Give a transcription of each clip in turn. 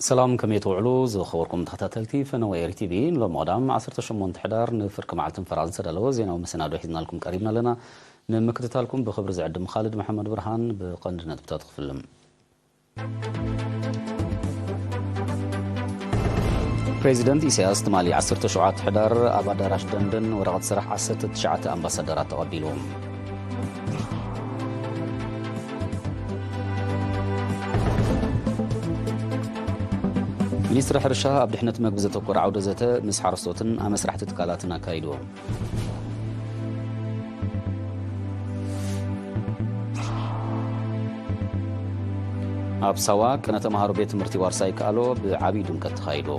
ሰላም፣ ከመይ ትውዕሉ ዝኸበርኩም ተኸታተልቲ ፈነወ ኤሪ ቲቪ? ንሎሚ ቀዳም ዓሰርተ ሸሞንተ ሕዳር ንፍርቂ መዓልትን ፈራን ዝተዳለወ ዜናዊ መሰናዶ ሒዝናልኩም ቀሪብና ኣለና። ንምክትታልኩም ብኽብሪ ዝዕድም ኻልድ መሓመድ ብርሃን። ብቐንዲ ነጥብታት ክፍልም። ፕሬዚደንት ኢሳያስ ትማሊ ዓሰርተ ሸውዓተ ሕዳር ኣብ ኣዳራሽ ደንደን ወረቐት ስራሕ ዓሰርተ ትሽዓተ ኣምባሳደራት ተቐቢሉ። ሚኒስትሪ ሕርሻ ኣብ ድሕነት መግቢ ዘተኮረ ዓውደ ዘተ ምስ ሓረስቶትን ኣመስራሕቲ ትካላትን ኣካይዱ። ኣብ ሳዋ ቅነ ተምሃሮ ቤት ትምህርቲ ዋርሳይ ከኣሎ ብዓብዪ ድምቀት ተኻይዱ።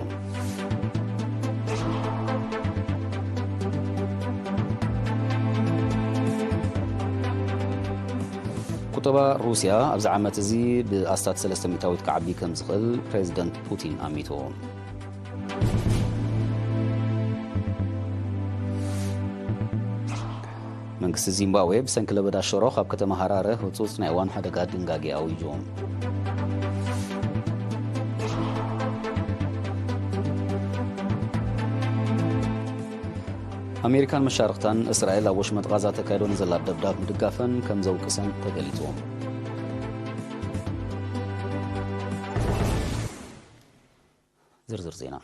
ቁጠባ ሩስያ ኣብዚ ዓመት እዚ ብኣስታት ሰለስተ ሚእታዊት ክዓቢ ከም ዝኽእል ፕሬዚደንት ፑቲን ኣሚቱ። መንግስቲ ዚምባብዌ ብሰንኪ ለበዳ ሸሮኽ ኣብ ከተማ ሃራረ ህጹጽ ናይ እዋን ሓደጋ ድንጋጌ ኣዊጁ። ኣሜሪካን መሻርኽታን እስራኤል ኣብ ወሽመጥ ቓዛ ተካይዶ ንዘላ ደብዳብ ምድጋፈን ከም ዘውቅሰን ተገሊጹ። ዝርዝር ዜና።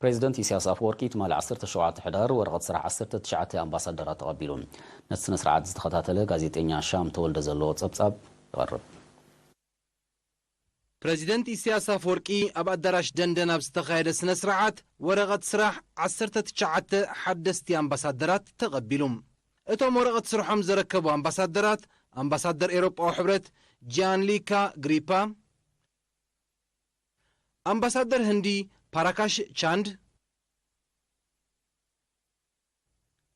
ፕሬዚደንት ኢሳያስ ኣፈወርቂ ትማሊ ዓሰርተ ሸውዓተ ሕዳር ወረቐት ስራሕ ዓሰርተ ትሽዓተ ኣምባሳደራት ተቐቢሉ። ነቲ ስነ ስርዓት ዝተኸታተለ ጋዜጠኛ ሻም ተወልደ ዘለዎ ጸብጻብ ይቐርብ። ፕሬዚደንት ኢሳያስ ኣፈወርቂ ኣብ ኣዳራሽ ደንደን ኣብ ዝተኻየደ ስነ ስርዓት ወረቐት ስራሕ ዓሰርተ ትሽዓተ ሓደስቲ ኣምባሳደራት ተቐቢሉ። እቶም ወረቐት ስርሖም ዘረከቡ ኣምባሳደራት፣ ኣምባሳደር ኤውሮጳዊ ሕብረት ጂያንሊካ ግሪፓ፣ ኣምባሳደር ህንዲ ፓራካሽ ቻንድ፣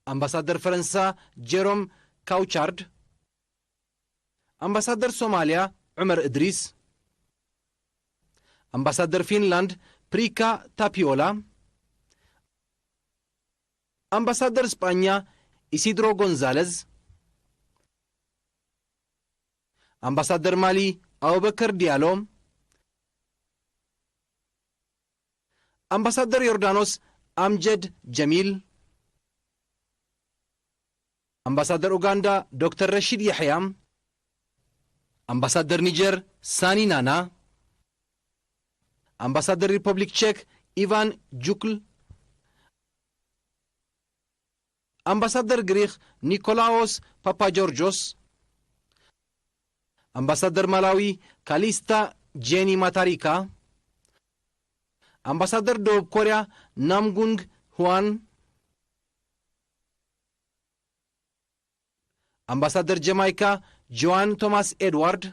ኣምባሳደር ፈረንሳ ጀሮም ካውቻርድ፣ ኣምባሳደር ሶማልያ ዑመር እድሪስ፣ ኣምባሳደር ፊንላንድ ፕሪካ ታፒዮላ፣ ኣምባሳደር ስጳኛ ኢሲድሮ ጎንዛለዝ፣ ኣምባሳደር ማሊ ኣቡበከር ዲያሎ፣ ኣምባሳደር ዮርዳኖስ ኣምጀድ ጀሚል፣ ኣምባሳደር ኡጋንዳ ዶክተር ረሺድ ያሕያ፣ ኣምባሳደር ኒጀር ሳኒ ናና፣ ኣምባሳደር ሪፐብሊክ ቼክ ኢቫን ጁክል፣ ኣምባሳደር ግሪኽ ኒኮላዎስ ፓፓጆርጆስ፣ ኣምባሳደር ማላዊ ካሊስታ ጄኒ ማታሪካ፣ ኣምባሳደር ደቡብ ኮርያ ናምጉንግ ህዋን፣ ኣምባሳደር ጀማይካ ጆዋን ቶማስ ኤድዋርድ፣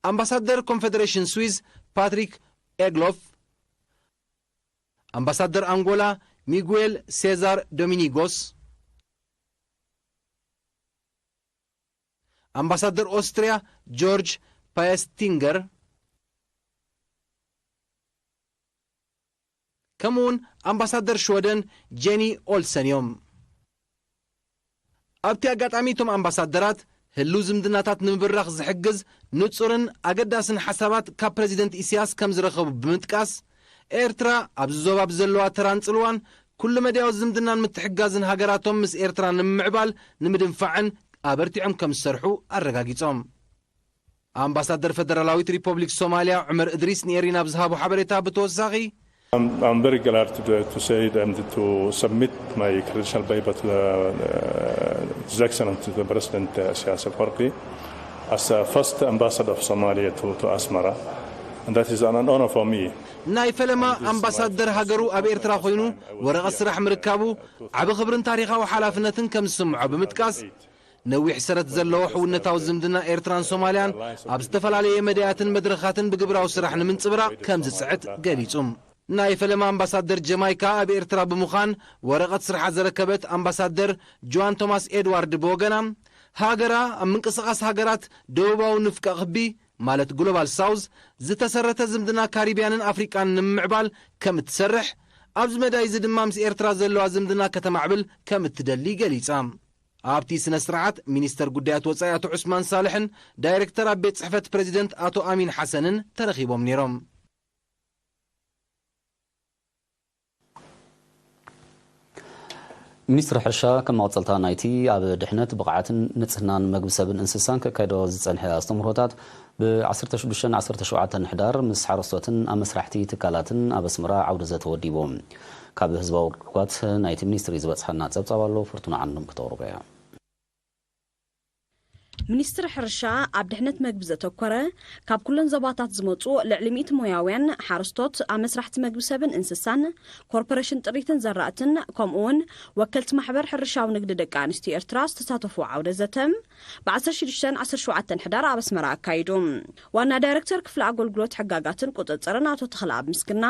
ኣምባሳደር ኮንፌደሬሽን ስዊዝ ፓትሪክ ኤግሎፍ፣ ኣምባሳደር ኣንጎላ ሚጉዌል ሴዛር ዶሚኒጎስ፣ ኣምባሳደር ኦስትርያ ጆርጅ ፓየስቲንገር፣ ከምኡውን ኣምባሳደር ሽወደን ጄኒ ኦልሰን እዮም። ኣብቲ ኣጋጣሚ እቶም ኣምባሳደራት ህልው ዝምድናታት ንምብራኽ ዝሕግዝ ንጹርን ኣገዳስን ሓሳባት ካብ ፕረዚደንት ኢሳያስ ከም ዝረኸቡ ብምጥቃስ፣ ኤርትራ ኣብዚ ዞባ ብዘለዋ ተራን ጽልዋን ኩሉ መዳያዊ ዝምድናን ምትሕጋዝን ሃገራቶም ምስ ኤርትራ ንምምዕባል ንምድንፋዕን ኣበርቲዖም ከም ዝሰርሑ ኣረጋጊጾም። ኣምባሳደር ፈደራላዊት ሪፐብሊክ ሶማልያ ዑመር እድሪስ ንኤሪና ኣብ ዝሃቦ ሓበሬታ ብተወሳኺ I'm, I'm very glad to, to say and to submit my credential paper to the, uh, His Excellency the President uh, Sias Afwerki as the first ambassador of Somalia to, to Asmara, and that is an honor for me. ናይ ፈለማ ኣምባሳደር ሃገሩ ኣብ ኤርትራ ኮይኑ ወረቐት ስራሕ ምርካቡ ዓቢ ክብርን ታሪኻዊ ሓላፍነትን ከም ዝስምዖ ብምጥቃስ፣ ነዊሕ ሰረት ዘለዎ ሕውነታዊ ዝምድና ኤርትራን ሶማልያን ኣብ ዝተፈላለየ መዳያትን መድረኻትን ብግብራዊ ስራሕ ንምንጽብራቕ ከም ዝጽዕት ገሊጹ። ናይ ፈለማ ኣምባሳደር ጀማይካ ኣብ ኤርትራ ብምዃን ወረቐት ስርሓ ዘረከበት ኣምባሳደር ጆዋን ቶማስ ኤድዋርድ ብወገና፣ ሃገራ ኣብ ምንቅስቓስ ሃገራት ደቡባዊ ንፍቀ ክቢ ማለት ግሎባል ሳውዝ ዝተሰረተ ዝምድና ካሪብያንን ኣፍሪቃን ንምምዕባል ከም እትሰርሕ፣ ኣብዚ መዳይ እዚ ድማ ምስ ኤርትራ ዘለዋ ዝምድና ከተማዕብል ከም እትደሊ ገሊጻ። ኣብቲ ስነ ስርዓት ሚኒስተር ጉዳያት ወጻኢ ኣቶ ዑስማን ሳልሕን ዳይሬክተር ኣብ ቤት ጽሕፈት ፕሬዚደንት ኣቶ ኣሚን ሓሰንን ተረኺቦም ነይሮም። ሚኒስትሪ ሕርሻ ከም መቐጸልታ ናይቲ ኣብ ድሕነት፣ ብቕዓትን ንጽህናን መግቢ ሰብን እንስሳን ከካይዶ ዝጸንሐ ኣስተምህሮታት፣ ብ ዓሰርተ ሽዱሽተን ዓሰርተ ሸውዓተን ሕዳር ምስ ሓረስቶትን ኣመስራሕቲ ትካላትን ኣብ ኣስመራ ዓውደ ዘተ ወዲቡ። ካብ ህዝባዊ ኣገልግሎት ናይቲ ሚኒስትሪ ዝበጽሐና ጸብጻብ ኣሎ፣ ፍርቱና ዓንዶም ክተቕርቦ እያ። ሚኒስትሪ ሕርሻ ኣብ ድሕነት መግቢ ዘተኮረ፣ ካብ ኩለን ዞባታት ዝመጹ ልዕሊ ሚእቲ ሞያውያን፣ ሓረስቶት፣ ኣመስራሕቲ መግቢ ሰብን እንስሳን፣ ኮርፖሬሽን ጥሪትን ዘራእትን፣ ከምኡ እውን ወከልቲ ማሕበር ሕርሻዊ ንግዲ ደቂ ኣንስትዮ ኤርትራ ዝተሳተፉ ዓውደ ዘተ፣ ብ ዓሰርተ ሽዱሽተን ዓሰርተ ሸውዓተን ሕዳር ኣብ ኣስመራ ኣካይዱ። ዋና ዳይሬክተር ክፍሊ ኣገልግሎት ሕጋጋትን ቁጽጽርን ኣቶ ተኽለኣብ ምስግና፣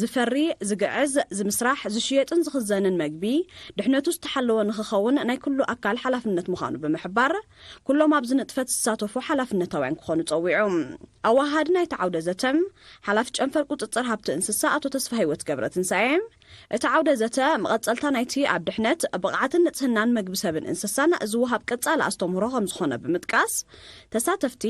ዝፈሪ፣ ዝግዕዝ፣ ዝምስራሕ፣ ዝሽየጥን ዝኽዘንን መግቢ ድሕነቱ ዝተሓለወ ንኽኸውን ናይ ኩሉ ኣካል ሓላፍነት ምዃኑ ብምሕባር፣ ኩሎም ኣብዚ ንጥፈት ዝሳተፉ ሓላፍነታውያን ክኾኑ ጸዊዑ። ኣወሃሃዲ ናይቲ ዓውደ ዘተ፣ ሓላፊ ጨንፈር ቁጽጽር ሃብቲ እንስሳ ኣቶ ተስፋሂወት ገብረትንሳኤ፣ እቲ ዓውደ ዘተ መቐጸልታ ናይቲ ኣብ ድሕነት፣ ብቕዓትን ንጽህናን መግቢ ሰብን እንስሳን ዝወሃብ ቀጻሊ ኣስተምህሮ ከም ዝኾነ ብምጥቃስ፣ ተሳተፍቲ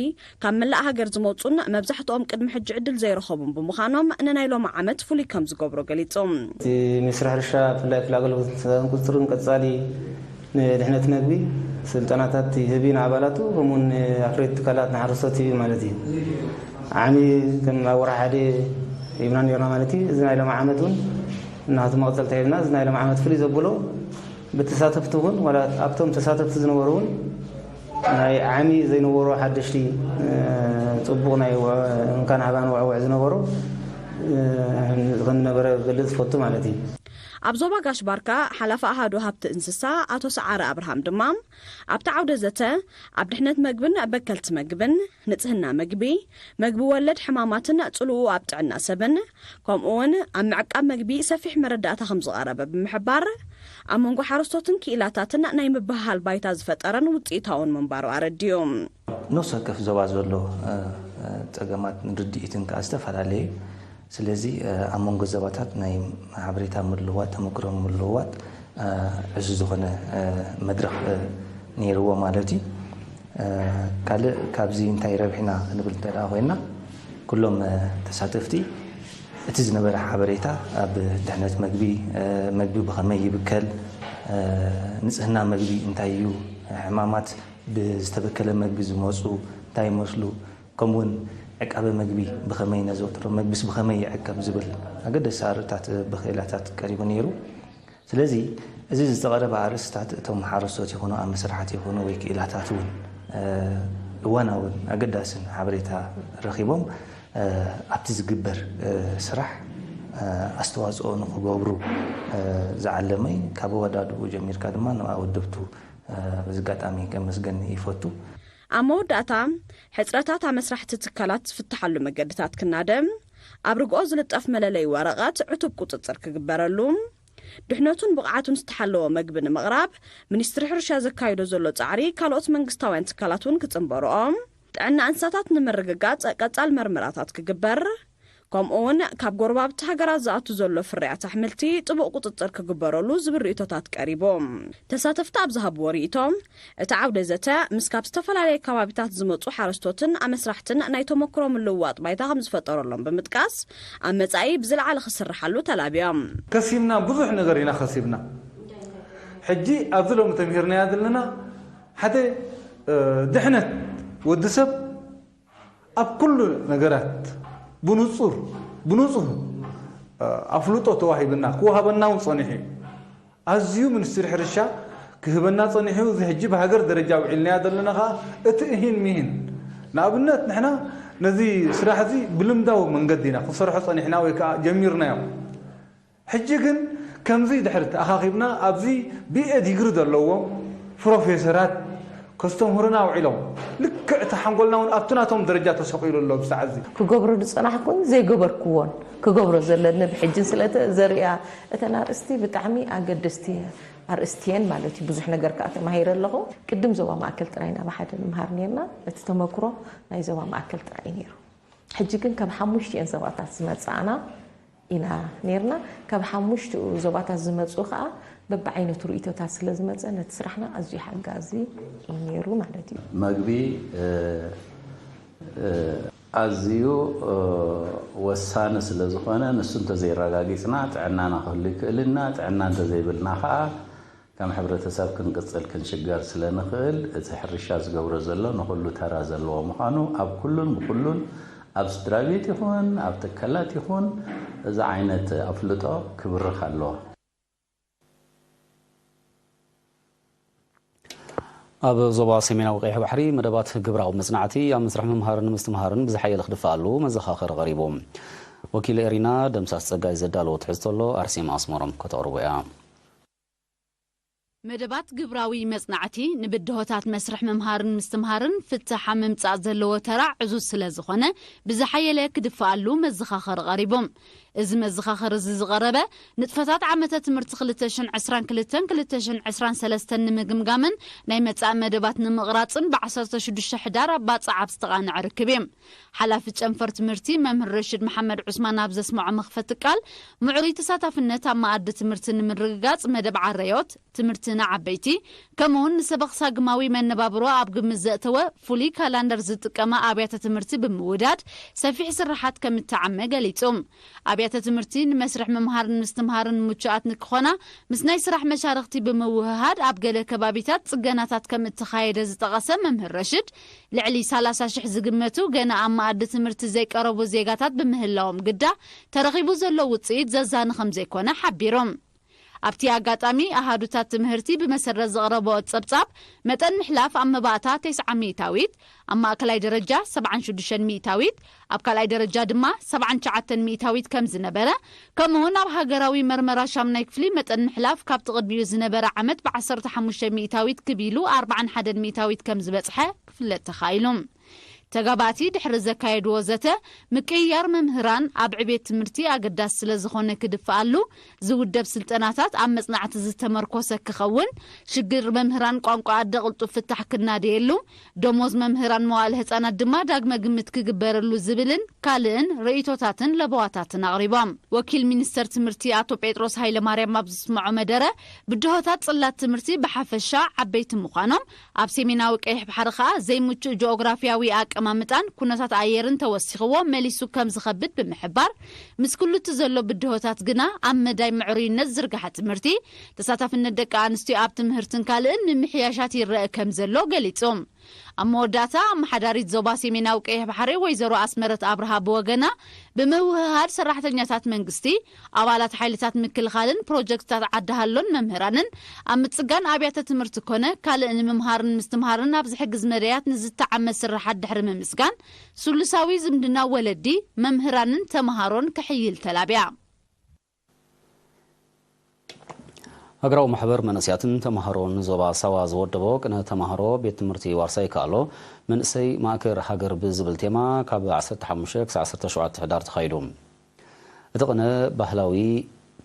ካብ መላእ ሃገር ዝመጹን መብዛሕትኦም ቅድሚ ሕጂ ዕድል ዘይረኸቡን ብምዃኖም፣ ንናይ ሎሚ ዓመት ፍሉይ ከም ዝገብሮ ገሊጹ። እቲ ሚኒስትሪ ሕርሻ ብፍላይ ክፍሊ ኣገልግሎት እንስሳትን ቁጽጽርን ቀጻሊ ንድሕነት መግቢ ስልጠናታት ይህብ እዩ ንኣባላቱ፣ ከምኡውን ንኣፍረይቲ ትካላት ንሓረስቶት ይህብ ማለት እዩ። ዓሚ ከም ኣብ ወርሒ ሓደ ሂብና ነርና ማለት እዩ። እዚ ናይ ሎሚ ዓመት እውን እናቱ መቐጸልታ ሂብና፣ እዚ ናይ ሎሚ ዓመት ፍሉይ ዘብሎ ብተሳተፍቲ እውን፣ ዋላ ኣብቶም ተሳተፍቲ ዝነበሩ እውን ናይ ዓሚ ዘይነበሩ ሓደሽቲ፣ እ፣ ጽቡቕ ናይ ውዕ-፣ እንካን ሃባን ውዕውዕ ዝነበሩ፣ እ፣ ከም ዝነበረ ክገልጽ ዝፈቱ ማለት እዩ። ኣብ ዞባ ጋሽ ባርካ ሓላፊ ኣሃዱ ሃብቲ እንስሳ ኣቶ ሰዓረ ኣብርሃም ድማ፣ ኣብቲ ዓውደ ዘተ ኣብ ድሕነት መግብን በከልቲ መግብን፣ ንጽህና መግቢ፣ መግቢ ወለድ ሕማማትን ጽልኡ ኣብ ጥዕና ሰብን፣ ከምኡ እውን ኣብ ምዕቃብ መግቢ ሰፊሕ መረዳእታ ከም ዝቐረበ ብምሕባር፣ ኣብ መንጎ ሓረስቶትን ክኢላታትን ናይ ምብህሃል ባይታ ዝፈጠረን ውጽኢታውን ምንባሩ ኣረዲኡ። ነፍሲ ወከፍ ዞባ ዘሎ፣ እ፣ እ፣ ጸገማት ንርድኢትን ከኣ ዝተፈላለየ እዩ። ስለዚ፣ እ፣ ኣብ መንጎ ዞባታት ናይ ሓበሬታ ምልውዋጥ፣ ተመክሮ ምልውዋጥ፣ እ፣ ዕዙዝ ዝኾነ፣ እ፣ መድረኽ፣ እ፣ ነይርዎ ማለት እዩ። እ፣ ካልእ ካብዚ እንታይ ረቢሕና ክንብል እንተ ደኣ ኮይንና፣ ኩሎም፣ እ፣ ተሳተፍቲ እቲ ዝነበረ ሓበሬታ ኣብ ድሕነት መግቢ፣ እ፣ መግቢ ብኸመይ ይብከል፣ እ፣ ንጽህና መግቢ እንታይ እዩ፣ ሕማማት ብዝተበከለ መግቢ ዝመጹ እንታይ ይመስሉ፣ ከምኡውን ዕቃበ መግቢ ብኸመይ ነዘውትሮ፣ መግብስ ብኸመይ ይዕቀብ ዝብል ኣገደስቲ ኣርእታት ብክኢላታት ቀሪቡ ነይሩ። ስለዚ እዚ ዝተቐረበ ኣርእስታት እቶም ሓረስቶት ይኹኑ፣ ኣመስራሕቲ ይኹኑ ወይ ክኢላታት እውን፣ እ፣ እዋናውን ኣገዳስን ሓበሬታ ረኺቦም፣ እ፣ ኣብቲ ዝግበር፣ እ፣ ስራሕ፣ እ፣ ኣስተዋፅኦ ንኽገብሩ፣ እ፣ ዝዓለመ እዩ። ካብ ኣወዳድኡ ጀሚርካ ድማ ንኣወደብቱ፣ እ፣ በዚ ኣጋጣሚ ከመስገን ይፈቱ። ኣብ መወዳእታ፣ ሕጽረታት ኣመስራሕቲ ትካላት ዝፍትሓሉ መገድታት ክናደ፣ ኣብ ርግኦ ዝልጠፍ መለለዪ ወረቐት ዕቱብ ቁጽጽር ክግበረሉ፣ ድሕነቱን ብቕዓቱን ዝተሓለወ መግቢ ንምቕራብ ሚኒስትሪ ሕርሻ ዘካይዶ ዘሎ ጻዕሪ ካልኦት መንግስታውያን ትካላት እውን ክጽንበርኦ፣ ጥዕና እንስሳታት ንምርግጋጽ ቀጻል መርመራታት ክግበር፣ ከምኡ እውን ካብ ጎረባብቲ ሃገራት ዝኣቱ ዘሎ ፍርያት ኣሕምልቲ ጥቡቕ ቁጽጽር ክግበረሉ ዝብል ርእይቶታት ቀሪቡ። ተሳተፍቲ ኣብ ዝሃብዎ ርእይቶ፣ እቲ ዓውደ ዘተ ምስ ካብ ዝተፈላለየ ከባቢታት ዝመጹ ሓረስቶትን ኣመስራሕትን ናይ ተመክሮ ምልውዋጥ ባይታ ከም ዝፈጠረሎም ብምጥቃስ፣ ኣብ መጻኢ ብዝለዓለ ክስርሓሉ ተላብዮም። ከሲብና፣ ብዙሕ ነገር ኢና ከሲብና። ሕጂ ኣብዚ ሎሚ ተምሂርናያ ዘለና ሓደ፣ እ፣ ድሕነት ወዲ ሰብ ኣብ ኩሉ ነገራት ብንጹር፣ ብንጹህ፣ እ፣ ኣፍልጦ ተዋሂብና፣ ክወሃበና እውን ጸኒሑ እዩ። ኣዝዩ ሚኒስትሪ ሕርሻ ክህበና ጸኒሑ፣ እዚ ሕጂ ብሃገር ደረጃ ውዒልናዮ ዘለና ኸኣ እቲ እሂን ሚሂን። ንኣብነት፣ ንሕና ነዚ ስራሕ እዚ ብልምዳዊ መንገዲ ኢና ክንሰርሖ ጸኒሕና ወይ ከኣ ጀሚርናዮ። ሕጂ ግን ከምዚ ድሕሪ ተኣኻኺብና፣ ኣብዚ ቢኤ ዲግሪ ዘለዎም ፕሮፌሰራት ከስተምህሩና ውዒሎም፣ ልክዕ እቲ ሓንጎልና እውን ኣብቲ ናቶም ደረጃ ተሰቒሉ ኣሎ። ብሳዕ እዚ ክገብሮ ዝጸናሕኩን ዘይገበርክዎን ክገብሮ ዘለኒ ብሕጅን ስለ እተ-፣ ዘርእያ እተን ኣርእስቲ ብጣዕሚ ኣገደስቲ ኣርእስቲ እየን ማለት እዩ። ብዙሕ ነገር ከኣ ተማሂረ ኣለኹ። ቅድም ዞባ ማእከል ጥራይ ኢና ብሓደ ንምሃር ኔርና። እቲ ተመክሮ ናይ ዞባ ማእከል ጥራይ እዩ ነይሩ። ሕጂ ግን ካብ ሓሙሽቲኤን ዞባታት ዝመጻእና ኢና ነርና። ካብ ሓሙሽትኡ ዞባታት ዝመፁ ከዓ በብዓይነቱ ርእቶታት ስለ ዝመፀ ነቲ ስራሕና ኣዝዩ ሓጋዚ እዩ ነይሩ ማለት እዩ። መግቢ ኣዝዩ ወሳኒ ስለ ዝኾነ ንሱ እንተዘይረጋጊፅና ጥዕናና ክህሉ ይክእልና። ጥዕና እንተዘይብልና ከዓ ከም ሕብረተሰብ ክንቅፅል ክንሽገር ስለ ንኽእል እቲ ሕርሻ ዝገብሮ ዘሎ ንኹሉ ተራ ዘለዎ ምዃኑ ኣብ ኩሉን ብኩሉን ኣብ ስድራ ቤት ይኹን ኣብ ትካላት ይኹን እዚ ዓይነት ኣፍልጦ ክብርኽ ኣለዎ። ኣብ ዞባ ሰሜናዊ ቀይሕ ባሕሪ መደባት ግብራዊ መጽናዕቲ ኣብ መስርሕ ምምሃርን ምስትምሃርን ብዝሓየለ ክድፍኣሉ መዘኻኸሪ ቀሪቡ። ወኪል ኤሪና ደምሳስ ጸጋይ ዘዳለዎ ትሕዝቶ ኣሎ፣ ኣርሴማ ኣስመሮም ከተቕርቦ እያ። መደባት ግብራዊ መጽናዕቲ ንብድሆታት መስርሕ ምምሃርን ምስትምሃርን ፍታሕ ኣብ ምምጻእ ዘለዎ ተራ ዕዙዝ ስለ ዝኾነ ብዝሓየለ ክድፍኣሉ መዘኻኸሪ ቀሪቡ። እዚ መዘኻኸሪ እዚ ዝቐረበ ንጥፈታት ዓመተ ትምህርቲ ክልተ ሽሕን ዕስራን ክልተን ክልተ ሽሕን ዕስራን ሰለስተን ንምግምጋምን ናይ መጻኢ መደባት ንምቕራጽን ብ ዓሰርተ ሽዱሽተ ሕዳር ኣብ ባጽዕ ኣብ ዝተቓንዐ ርክብ እዩ። ሓላፊ ጨንፈር ትምህርቲ መምህር ረሽድ መሓመድ ዑስማን ኣብ ዘስምዖ መኽፈቲ ቃል፣ ምዕሩይ ተሳታፍነት ኣብ መኣዲ ትምህርቲ ንምርግጋጽ መደብ ዓረዮት፣ ትምህርቲ ንዓበይቲ፣ ከምኡውን ንሰበኽሳግማዊ መነባብሮ ኣብ ግምት ዘእተወ ፍሉይ ካላንደር ዝጥቀማ ኣብያተ ትምህርቲ ብምውዳድ ሰፊሕ ስርሓት ከም እተዓመ ገሊጹ። ኣብያተ ትምህርቲ ንመስርሕ ምምሃርን ምስትምሃርን ምቹኣት ንክኾና ምስ ናይ ስራሕ መሻርኽቲ ብምውህሃድ ኣብ ገለ ከባቢታት ጽገናታት ከም እተኻየደ ዝጠቐሰ መምህር ረሽድ፣ ልዕሊ ሰላሳ ሽሕ ዝግመቱ ገና ኣብ መኣዲ ትምህርቲ ዘይቀረቡ ዜጋታት ብምህላዎም ግዳ ተረኺቡ ዘሎ ውጽኢት ዘዛኒ ከም ዘይኮነ ሓቢሩ። ኣብቲ ኣጋጣሚ ኣሃዱታት ትምህርቲ ብመሰረት ዘቕረቦ ጸብጻብ መጠን ምሕላፍ ኣብ መባእታ ተስዓ ሚእታዊት፣ ኣብ ማእከላይ ደረጃ ሰብዓን ሽዱሽተን ሚእታዊት፣ ኣብ ካልኣይ ደረጃ ድማ ሰብዓን ትሽዓተን ሚእታዊት ከም ዝነበረ፣ ከምኡውን ኣብ ሃገራዊ መርመራ ሻምናይ ክፍሊ መጠን ምሕላፍ ካብቲ ቅድሚኡ ዝነበረ ዓመት ብ ዓሰርተ ሓሙሽተ ሚእታዊት ክብ ኢሉ ኣርብዓን ሓደን ሚእታዊት ከም ዝበጽሐ ክፍለጥ ተኻኢሉ። ተጋባእቲ ድሕሪ ዘካየድዎ ዘተ፣ ምቅይያር መምህራን ኣብ ዕቤት ትምህርቲ ኣገዳሲ ስለ ዝኾነ ክድፍኣሉ ዝውደብ ስልጠናታት ኣብ መጽናዕቲ ዝተመርኮሰ ክኸውን፣ ሽግር መምህራን ቋንቋ ኣደ ቅልጡፍ ፍታሕ ክናደየሉ፣ ደሞዝ መምህራን መዋእለ ህጻናት ድማ ዳግመ ግምት ክግበረሉ ዝብልን ካልእን ርእይቶታትን ለበዋታትን ኣቕሪቦም። ወኪል ሚኒስተር ትምህርቲ ኣቶ ጴጥሮስ ሃይለማርያም ኣብ ዘስምዖ መደረ፣ ብድሆታት ጽላት ትምህርቲ ብሓፈሻ ዓበይቲ ምዃኖም፣ ኣብ ሰሜናዊ ቀይሕ ባሕሪ ከኣ ዘይምቹእ ጂኦግራፊያዊ ኣቀማምጣን ኩነታት ኣየርን ተወሲኽዎ መሊሱ ከም ዝኸብድ ብምሕባር፣ ምስ ኩሉ እቲ ዘሎ ብድሆታት ግና ኣብ መዳይ ምዕሩይነት ዝርግሐ ትምህርቲ፣ ተሳታፍነት ደቂ ኣንስትዮ ኣብ ትምህርትን ካልእን ምምሕያሻት ይረአ ከም ዘሎ ገሊጹ። ኣብ መወዳእታ ኣመሓዳሪት ዞባ ሰሜናዊ ቀይሕ ባሕሪ ወይዘሮ ኣስመረት ኣብርሃ ብወገና፣ ብምውህሃድ ሰራሕተኛታት መንግስቲ፣ ኣባላት ሓይልታት ምክልኻልን ፕሮጀክትታት ዓዲ ሃሎን መምህራንን ኣብ ምጽጋን ኣብያተ ትምህርቲ ኮነ ካልእ ንምምሃርን ምስትምሃርን ኣብ ዝሕግዝ መዳያት ንዝተዓመ ስርሓት ድሕሪ ምምስጋን፣ ስሉሳዊ ዝምድና ወለዲ፣ መምህራንን ተመሃሮን ክሕይል ተላብያ። ሃገራዊ ማሕበር መንእሰያትን ተመሃሮን ዞባ ሳዋ ዝወደቦ ቅነ ተመሃሮ ቤት ትምህርቲ ዋርሳይ ይከኣሎ መንእሰይ ማእከር ሃገር ብዝብል ቴማ ካብ ዓሰርተ ሓሙሽተ ክሳብ ዓሰርተ ሸውዓተ ሕዳር ተኻይዱ። እቲ ቅነ ባህላዊ፣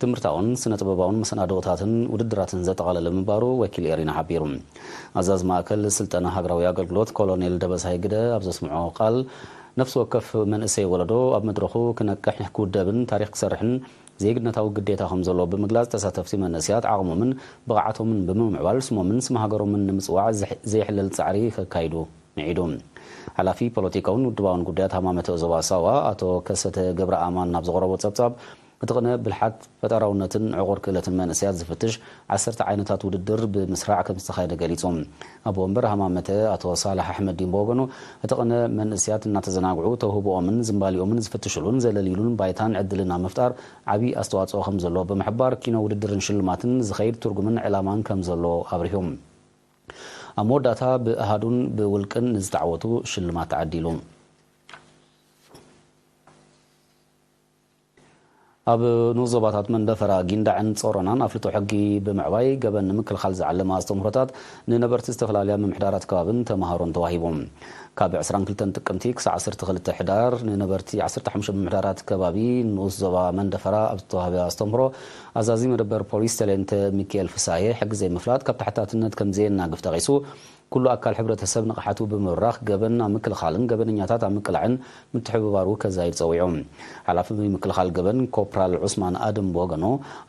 ትምህርታውን ስነ ጥበባውን መሰናድኦታትን ውድድራትን ዘጠቓለለ ምንባሩ ወኪል ኤሪና ሓቢሩ። ኣዛዚ ማእከል ስልጠና ሃገራዊ ኣገልግሎት ኮሎኔል ደበሳይ ግደ ኣብ ዘስምዖ ቃል፣ ነፍሲ ወከፍ መንእሰይ ወለዶ ኣብ መድረኹ ክነቅሕ፣ ክውደብን ታሪኽ ክሰርሕን ዜግነታዊ ግዴታ ከም ዘለዎ ብምግላጽ፣ ተሳተፍቲ መንእሰያት ዓቕሞምን ብቕዓቶምን ብምምዕባል ስሞምን ስም ሃገሮምን ንምጽዋዕ ዘሕ-፣ ዘይሕለል ጻዕሪ ከካይዱ ምዒዱ። ሓላፊ ፖለቲካውን ውድባውን ጉዳያት ሃማመተ ዞባ ሳዋ ኣቶ ከሰተ ገብረኣማን ናብ ዘቕረቦ ጸብጻብ፣ እቲ ቅነ ብልሓት ፈጠራውነትን ዕቑር ክእለትን መንእሰያት ዝፍትሽ ዓሰርተ ዓይነታት ውድድር ብምስራዕ ከም ዝተኻየደ ገሊጹ። ኣቦ ወንበር ሃማመተ ኣቶ ሳላሕ ኣሕመዲን ብወገኑ፣ እቲ ቅነ መንእሰያት እናተዘናግዑ ተውህብኦምን ዝንባሊኦምን ዝፍትሽሉን ዘለልይሉን ባይታን ዕድልን ኣብ ምፍጣር ዓብዪ ኣስተዋፅኦ ከም ዘለዎ ብምሕባር፣ ኪኖ ውድድርን ሽልማትን ዝኸይድ ትርጉምን ዕላማን ከም ዘሎ ኣብሪሁ። ኣብ መወዳእታ ብኣሃዱን ብውልቅን ንዝተዓወቱ ሽልማት ተዓዲሉ። ኣብ ንኡስ ዞባታት መንደፈራ፣ ጊንዳዕን ጾሮናን ኣፍልጦ ሕጊ ብምዕባይ ገበን ንምክልኻል ዝዓለመ ኣስተምህሮታት ንነበርቲ ዝተፈላለያ ምምሕዳራት ከባብን ተመሃሮን ተዋሂቡ። ካብ ዕስራን ክልተን ጥቅምቲ ክሳዕ ዓሰርተ ክልተ ሕዳር ንነበርቲ ዓሰርተ ሓሙሽተ ምምሕዳራት ከባቢ ንኡስ ዞባ መንደፈራ ኣብ ዝተዋህበ ኣስተምህሮ፣ ኣዛዚ መደበር ፖሊስ ተሌንተ ሚካኤል ፍሳሄ፣ ሕጊ ዘይምፍላጥ ካብ ተሓታትነት ከም ዘየናግፍ ጠቒሱ፣ ኩሉ ኣካል ሕብረተሰብ ንቕሓቱ ብምብራኽ ገበን ኣብ ምክልኻልን ገበነኛታት ኣብ ምቅላዕን ምትሕብባሩ ከዛይድ ጸዊዑ። ሓላፊ ምክልኻል ገበን ኮፕራል ዑስማን ኣደም ብወገኑ፣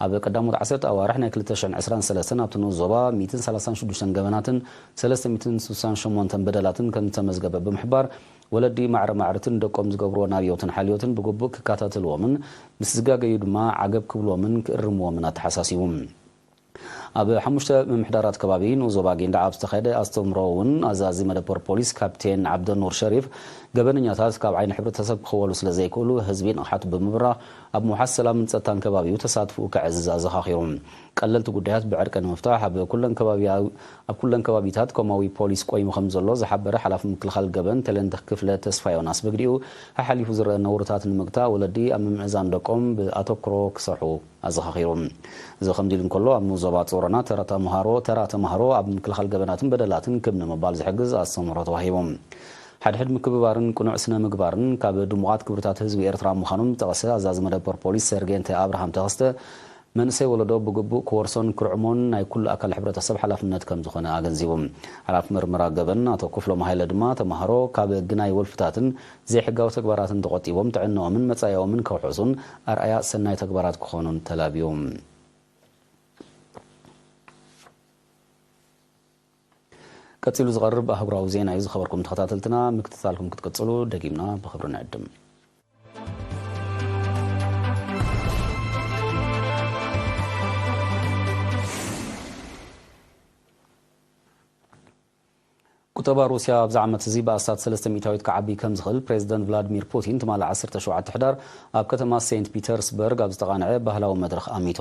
ኣብ ቀዳሞት ዓሰርተ ኣዋርሕ ናይ ክልተ ሽሕን ዕስራን ሰለስተን ኣብቲ ንኡስ ዞባ ሚእትን ሰላሳን ሽዱሽተን ገበናትን ሰለስተ ሚእትን ስሳን ሸሞንተን በደላትን ከም ዝተመዝገበ ብምሕባር፣ ወለዲ ማዕረ ማዕርትን ደቆም ዝገብርዎ ናብዮትን ሓልዮትን ብግቡእ ክከታተልዎምን ምስ ዝጋገዩ ድማ ዓገብ ክብልዎምን ክእርምዎምን ኣተሓሳሲቡ። ኣብ ሓሙሽተ ምምሕዳራት ከባቢ ንኡስ ዞባ ጊንዳዕ ኣብ ዝተኻየደ ኣስተምህሮ እውን ኣዛዚ መደበር ፖሊስ ካፕቴን ዓብደኑር ሸሪፍ፣ ገበነኛታት ካብ ዓይኒ ሕብረተሰብ ክኽወሉ ስለ ዘይክእሉ ህዝቢ ንቕሓቱ ብምብራኽ ኣብ ምውሓስ ሰላምን ጸጥታን ከባቢኡ ተሳትፍኡ ከዕዝዝ ኣዘኻኺሩ። ቀለልቲ ጉዳያት ብዕርቂ ንምፍታሕ ኣብ ኩለን ከባቢ-፣ ኣብ ኩለን ከባቢታት ኮማዊ ፖሊስ ቆይሙ ከም ዘሎ ዝሓበረ ሓላፊ ምክልኻል ገበን ተለንተ ክፍለ ተስፋዮናስ ብግዲኡ፣ ሓሓሊፉ ዝረአ ነውርታት ንምግታእ ወለዲ ኣብ ምምእዛን ደቆም ብኣተኩሮ ክሰርሑ ኣዘኻኺሩ። እዚ ከምዚ ኢሉ እንከሎ፣ ኣብ ንኡስ ዞባ ጾሮና ተራ ተምሃሮ፣ ተራ ተምሃሮ ኣብ ምክልኻል ገበናትን በደላትን ክብ ንምባል ዝሕግዝ ኣስተምህሮ ተዋሂቡ። ሓድሕድ ምክብባርን ቅኑዕ ስነ ምግባርን ካብ ድሙቓት ክብርታት ህዝቢ ኤርትራ ምዃኖም ዝጠቐሰ ኣዛዚ መደበር ፖሊስ ሰርጌንተ ኣብርሃም ተኸስተ፣ መንእሰይ ወለዶ ብግቡእ ክወርሶን ክርዕሞን ናይ ኩሉ ኣካል ሕብረተሰብ ሓላፍነት ከም ዝኾነ ኣገንዚቡ። ሓላፊ ምርመራ ገበን ኣቶ ክፍሎም ሃይለ ድማ፣ ተምሃሮ ካብ ግናይ ወልፍታትን ዘይሕጋዊ ተግባራትን ተቖጢቦም ጥዕንኦምን መጻኢኦምን ከውሕሱን ኣርኣያ ሰናይ ተግባራት ክኾኑን ተላብዩ። ቀጺሉ ዝቐርብ ኣህጉራዊ ዜና እዩ። ዝኸበርኩም ተኸታተልትና፣ ምክትታልኩም ክትቅጽሉ ደጊምና ብኽብሪ ንዕድም። ቁጠባ ሩስያ ኣብዚ ዓመት እዚ ብኣስታት ሰለስተ ሚእታዊት ክዓቢ ከም ዝኽእል ፕሬዚደንት ቭላድሚር ፑቲን ትማሊ ዓሰርተ ሸውዓተ ሕዳር ኣብ ከተማ ሴንት ፒተርስበርግ ኣብ ዝተቓንዐ ባህላዊ መድረኽ ኣሚቱ።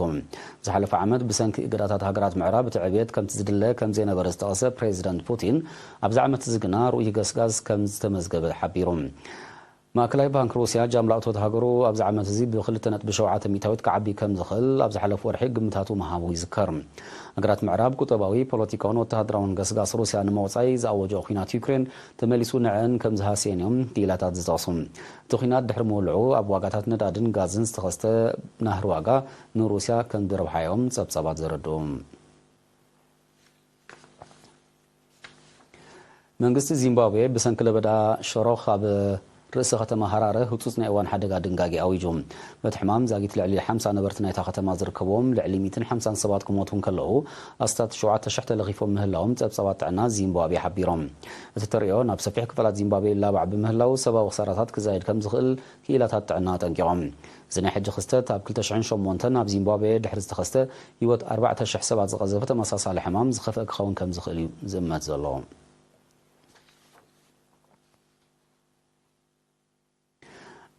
ዝሓለፈ ዓመት ብሰንኪ እገዳታት ሃገራት ምዕራብ እቲ ዕብየት ከምቲ ዝድለ ከም ዘይነበረ ዝጠቐሰ ፕሬዚደንት ፑቲን፣ ኣብዚ ዓመት እዚ ግና ርኡይ ገስጋስ ከም ዝተመዝገበ ሓቢሩ። ማእከላይ ባንክ ሩስያ ጃምላእቶት ሃገሩ ኣብዚ ዓመት እዚ ብክልተ ነጥቢ ሸውዓተ ሚእታዊት ክዓቢ ከም ዝኽእል ኣብ ዝሓለፈ ወርሒ ግምታቱ ምሃቡ ይዝከር። ሃገራት ምዕራብ ቁጠባዊ፣ ፖለቲካውን ወተሃደራውን ገስጋስ ሩስያ ንምቕጻይ ዝኣወጀኦ ኲናት ዩክሬን ተመሊሱ ንዐን ከም ዝሃስየን እዮም ክኢላታት ዝጠቕሱ። እቲ ኲናት ድሕሪ ምውልዑ ኣብ ዋጋታት ነዳድን ጋዝን ዝተኸስተ ናህሪ ዋጋ ንሩስያ ከም ዝረብሓ እዮም ጸብጻባት ዘረድኡ። መንግስቲ ዚምባብዌ ብሰንኪ ለበዳ ሸሮኽ ኣብ ርእሲ ከተማ ሃራረ ህጹጽ ናይ እዋን ሓደጋ ድንጋጌ ኣዊጁ። በቲ ሕማም ዛጊት ልዕሊ ሓምሳ ነበርቲ ናይታ ከተማ ዝርከብዎም ልዕሊ ሚእትን ሓምሳን ሰባት ክሞቱ እንከለዉ፣ ኣስታት ሸውዓተ ሽሕ ተለኺፎም ምህላዎም ጸብጻባት ጥዕና ዚምባብዌ ሓቢሮም። እቲ ተርእዮ ናብ ሰፊሕ ክፋላት ዚምባብዌ ይላባዕ ብምህላው፣ ሰብኣዊ ክሳራታት ክዛየድ ከም ዝኽእል ክኢላታት ጥዕና ኣጠንቂቖም። እዚ ናይ ሕጂ ክስተት ኣብ ክልተ ሽሕን ሸሞንተን ኣብ ዚምባብዌ ድሕሪ ዝተኸስተ ህይወት ኣርባዕተ ሽሕ ሰባት ዝቐዘፈ ተመሳሳሊ ሕማም ዝኸፍአ ክኸውን ከም ዝኽእል እዩ ዝእመት ዘሎ።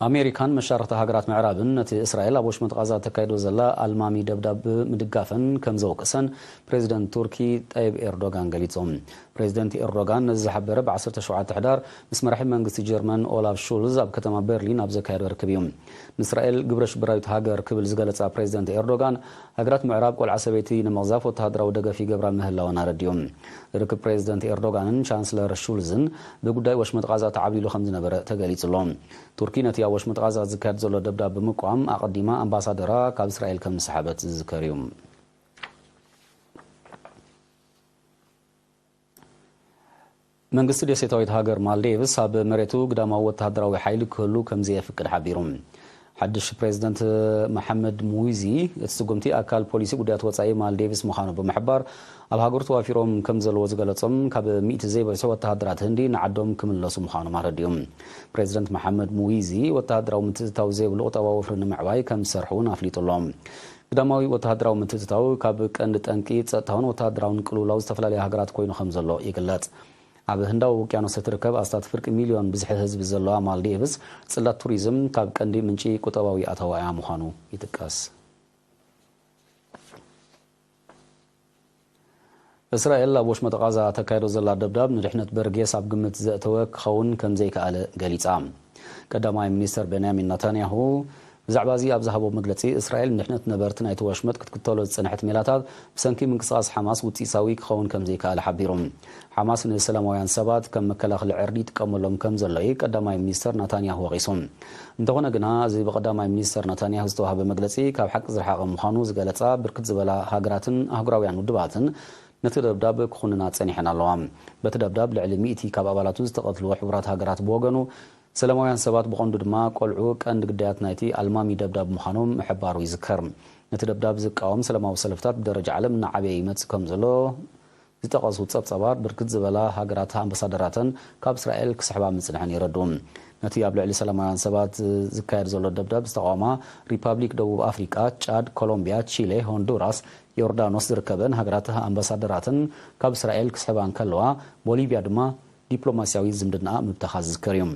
ኣሜሪካን መሻርኽቲ ሃገራት ምዕራብን ነቲ እስራኤል ኣብ ወሽመጥ ቃዛ ተካይዶ ዘላ ኣልማሚ ደብዳብ ምድጋፈን ከም ዘወቅሰን ፕሬዚደንት ቱርኪ ጠይብ ኤርዶጋን ገሊጾም። ፕሬዚደንት ኤርዶጋን ነዚ ዝሓበረ ብ ዓሰርተ ሸውዓተ ሕዳር ምስ መራሒ መንግስቲ ጀርመን ኦላፍ ሹልዝ ኣብ ከተማ በርሊን ኣብ ዘካየዶ ርክብ እዩ። ንእስራኤል ግብረ ሽበራዊት ሃገር ክብል ዝገለጻ ፕሬዚደንት ኤርዶጋን፣ ሃገራት ምዕራብ ቆልዓ ሰበይቲ ንምቕዛፍ ወተሃደራዊ ደገፍ ይገብራ ምህላወን ኣረዲኡ። ርክብ ፕሬዚደንት ኤርዶጋንን ቻንስለር ሹልዝን ብጉዳይ ወሽመጥ ቃዛ ተዓብሊሉ ከም ዝነበረ ተገሊጹ ኣሎ። ቱርኪ ነቲ ኣብ ወሽመጥ ቃዛ ዝካየድ ዘሎ ደብዳብ ብምቋም ኣቐዲማ ኣምባሳደራ ካብ እስራኤል ከም ዝሰሓበት ዝዝከር እዩ። መንግስቲ ደሴታዊት ሃገር ማልዴቭስ ኣብ መሬቱ ግዳማዊ ወተሃደራዊ ሓይሊ ክህሉ ከም ዘየፍቅድ ሓቢሩ። ሓድሽ ፕሬዚደንት መሓመድ ሙዊዚ እቲ ስጉምቲ ኣካል ፖሊሲ ጉዳያት ወጻኢ ማልዴቭስ ምዃኑ ብምሕባር፣ ኣብ ሃገሩ ተዋፊሮም ከም ዘለዉ ዝገለጾም ካብ ሚእቲ ዘይበዝሑ ወተሃደራት ህንዲ ንዓዶም ክምለሱ ምዃኖም ኣረዲኦም። ፕሬዚደንት መሓመድ ሙዊዚ ወተሃደራዊ ምትእትታው ዘይብሉ ቁጠባዊ ወፍሪ ንምዕባይ ከም ዝሰርሑ እውን ኣፍሊጡ ኣሎ። ግዳማዊ ወተሃደራዊ ምትእትታው ካብ ቀንዲ ጠንቂ ጸጥታውን ወተሃደራውን ቅልውላው ዝተፈላለያ ሃገራት ኮይኑ ከም ዘሎ ይግለጽ። ኣብ ህንዳዊ ውቅያኖስ እትርከብ ኣስታት ፍርቂ ሚልዮን ብዝሒ ህዝቢ ዘለዋ ማልዲቭስ፣ ጽላት ቱሪዝም ካብ ቀንዲ ምንጪ ቁጠባዊ ኣታዊ እያ ምዃኑ ይጥቀስ። እስራኤል ኣብ ወሽመጥ ቃዛ ተካይዶ ዘላ ደብዳብ ንድሕነት በርጌስ ኣብ ግምት ዘእተወ ክኸውን ከም ዘይከኣለ ገሊጻ። ቀዳማይ ሚኒስተር ቤንያሚን ናታንያሁ ብዛዕባ እዚ ኣብ ዝሃቦ መግለጺ፣ እስራኤል ንድሕነት ነበርቲ ናይቲ ወሽመጥ ክትክተሎ ዝጸንሐት ሜላታት ብሰንኪ ምንቅስቓስ ሓማስ ውጽኢታዊ ክኸውን ከም ዘይከኣለ ሓቢሩ። ሓማስ ንሰላማውያን ሰባት ከም መከላኸሊ ዕርዲ ይጥቀመሎም ከም ዘሎ እዩ ቀዳማይ ሚኒስተር ናታንያሁ ወቒሱ። እንተኾነ ግና፣ እዚ ብቀዳማይ ሚኒስተር ናታንያሁ ዝተዋህበ መግለጺ ካብ ሓቂ ዝረሓቐ ምዃኑ ዝገለጻ ብርክት ዝበላ ሃገራትን ኣህጉራውያን ውድባትን፣ ነቲ ደብዳብ ክኹንና ጸኒሐን ኣለዋ። በቲ ደብዳብ ልዕሊ ሚእቲ ካብ ኣባላቱ ዝተቐትልዎ፣ ሕቡራት ሃገራት ብወገኑ ሰላማውያን ሰባት፣ ብቐንዱ ድማ ቆልዑ፣ ቀንዲ ግዳያት ናይቲ ኣልማሚ ደብዳብ ምዃኖም ምሕባሩ ይዝከር። ነቲ ደብዳብ ዝቃወም ሰላማዊ ሰልፍታት ብደረጃ ዓለም እናዓበየ ይመጽእ ከም ዘሎ ዝጠቐሱ ጸብጻባት፣ ብርክት ዝበላ ሃገራት ኣምባሳደራተን ካብ እስራኤል ክስሕባ ምጽንሐን የረድኡ። ነቲ ኣብ ልዕሊ ሰላማውያን ሰባት ዝካየድ ዘሎ ደብዳብ ዝተቓወማ፣ ሪፓብሊክ ደቡብ ኣፍሪቃ፣ ጫድ፣ ኮሎምቢያ፣ ቺሌ፣ ሆንዱራስ፣ ዮርዳኖስ ዝርከበን ሃገራት ኣምባሳደራተን ካብ እስራኤል ክስሕባ እንከለዋ፣ ቦሊቪያ ድማ ዲፕሎማስያዊ ዝምድናኣ ምብታኻ ዝዝከር እዩ።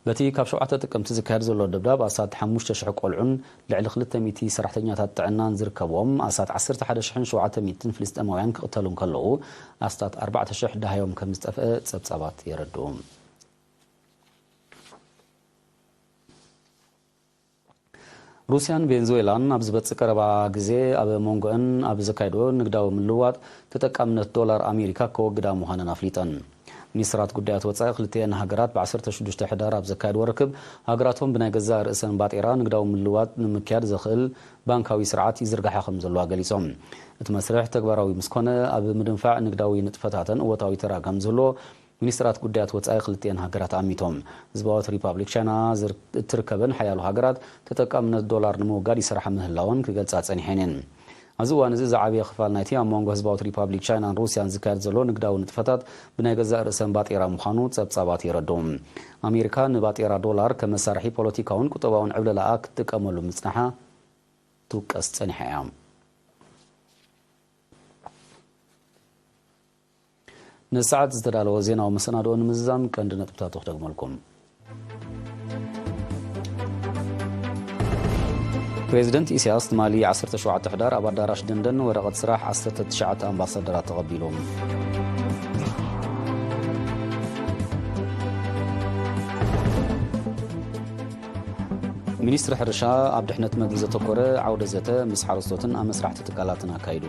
በቲ ካብ ሸውዓተ ጥቅምቲ ዝካየድ ዘሎ ደብዳብ፣ ኣስታት ሓሙሽተ ሽሕ ቆልዑን ልዕሊ ክልተ ሚእቲ ሰራሕተኛታት ጥዕናን ዝርከብዎም ኣስታት ዓሰርተ ሓደ ሽሕን ሸውዓተ ሚእትን ፍልስጤማውያን ክቕተሉ እንከለዉ፣ ኣስታት ኣርባዕተ ሽሕ ደሃዮም ከም ዝጠፍአ ጸብጻባት የረድኡ። ሩስያን ቬንዙዌላን ኣብ ዝበጽእ ቀረባ ግዜ ኣብ መንጎአን ኣብ ዘካየድዎ ንግዳዊ ምልውዋጥ፣ ተጠቃምነት ዶላር ኣሜሪካ ከወግዳ ምዃነን ኣፍሊጠን። ሚኒስትራት ጉዳያት ወጻኢ ክልቲኤን ሃገራት ብዓሰርተ ሽዱሽተ ሕዳር ኣብ ዘካየድዎ ርክብ፣ ሃገራቶም ብናይ ገዛእ ርእሰን ባጤራ ንግዳዊ ምልውዋጥ ንምክያድ ዘኽእል ባንካዊ ስርዓት ይዝርግሓ ከም ዘለዋ ገሊጾም። እቲ መስርሕ ተግባራዊ ምስ ኮነ፣ ኣብ ምድንፋዕ ንግዳዊ ንጥፈታተን እወታዊ ተራ ከም ዝህልዎ ሚኒስትራት ጉዳያት ወጻኢ ክልቲኤን ሃገራት ኣሚቶም። ህዝባዊት ሪፓብሊክ ቻይና ዝር-፣ እትርከበን ሓያሎ ሃገራት፣ ተጠቃምነት ዶላር ንምውጋድ ይሰርሓ ምህላወን ክገልጻ ጸኒሐን እየን። ኣብዚ እዋን እዚ ዝዓበየ ክፋል ናይቲ ኣብ መንጎ ህዝባዊት ሪፓብሊክ ቻይናን ሩስያን ዝካየድ ዘሎ ንግዳዊ ንጥፈታት ብናይ ገዛእ ርእሰን ባጤራ ምዃኑ ጸብጻባት የረድኡ። ኣሜሪካ ንባጤራ ዶላር ከም መሳርሒ ፖለቲካውን ቁጠባውን ዕብለላኣ ክትጥቀመሉ ምጽንሓ ትውቀስ ጸኒሓ እያ። ንሰዓት ዝተዳለወ ዜናዊ መሰናድኦ ንምዝዛም ቀንዲ ነጥብታቱ ክደግመልኩም። ፕሬዚደንት ኢሳያስ ትማሊ ዓሰርተ ሸውዓተ ሕዳር ኣብ ኣዳራሽ ደንደን ወረቐት ስራሕ ዓሰርተ ትሽዓተ ኣምባሳደራት ተቐቢሉ። ሚኒስትሪ ሕርሻ ኣብ ድሕነት መግቢ ዘተኮረ ዓውደ ዘተ ምስ ሓረስቶትን ኣመስራሕቲ ትካላትን ኣካይዱ።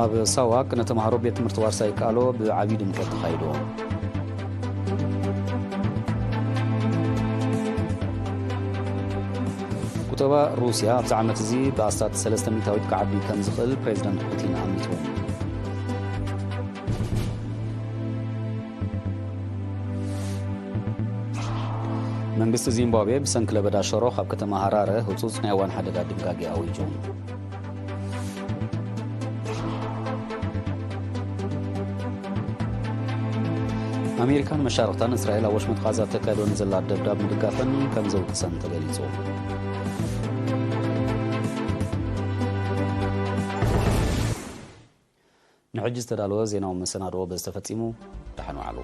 ኣብ ሳዋ ቅነ ተምሃሮ ቤት ትምህርቲ ዋርሳይ ቃሎ ብዓብዪ ድምቀት ተኻይዱ። ቁጠባ ሩስያ ኣብዚ ዓመት እዚ ብኣስታት ሰለስተ ሚእታዊት ክዓቢ ከም ዝኽእል ፕሬዚደንት ፑቲን ኣሚቱ። መንግስቲ ዚምባብዌ ብሰንኪ ለበዳ ሸሮኽ ኣብ ከተማ ሃራረ ህጹጽ ናይ እዋን ሓደጋ ድንጋጌ ኣዊጁ። ኣሜሪካን መሻርኽታን እስራኤል ኣብ ወሽመጥ ቓዛ ተካይዶ ንዘላ ደብዳብ ምድጋፈን ከም ዘውቅሰን ተገሊጹ። ንሕጂ ዝተዳለወ ዜናዊ መሰናድኦ በዚ ተፈጺሙ። ደሓን ዋዕሉ።